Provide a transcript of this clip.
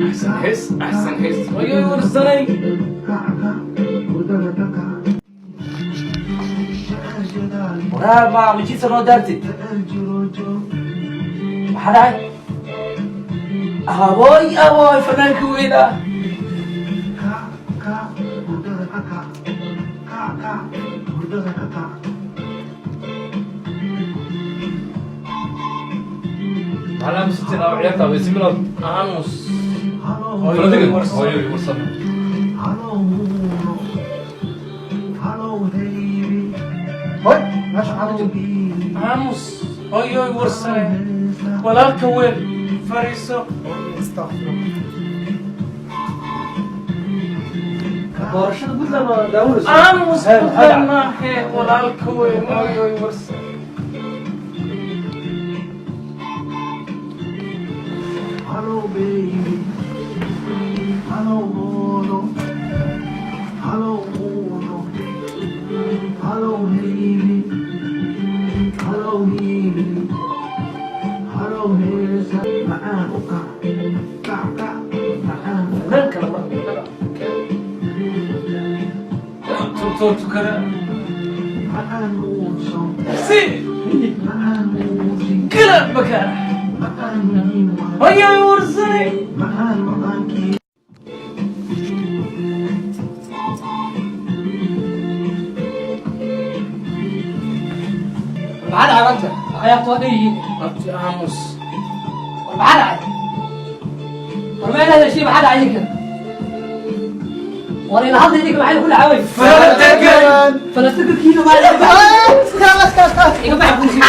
Axsan hees, axsan hees. Hooyoy warsanay. Waraa, ma wajiisa noo daartid? Maxaa dhacay? Abooy, abooy, fanaanka weynaa. Maxaa la aamusantiin? Aa ciyaarta waysi bilood. Aamus. Fala degan. Hooyo warsan. Hoy, meesha maxaa ka jira? Aamus, hooyoy warsane, walaalka weyn, fariiso. Doorashada Puntland waa daawanayso. Aamus. Hee, maxaa dhacay? Puntland maahe, walaalka weyn, hooyoy warsane. Fanaan kale marka. Tuurtuur tukada si kala bakaara. Hooyoy warsane. Maxaa dhacay maanta? Ciyaarta waa dhan yihiin. Abti, aamus. War, maxaa dhacay? War, ma inaad heshiin? Maxaa dhacay idinka? War, ila hadla idinka, maxay ku dhacay? Fala degan. Falastiinkiina ma iga bax kursi.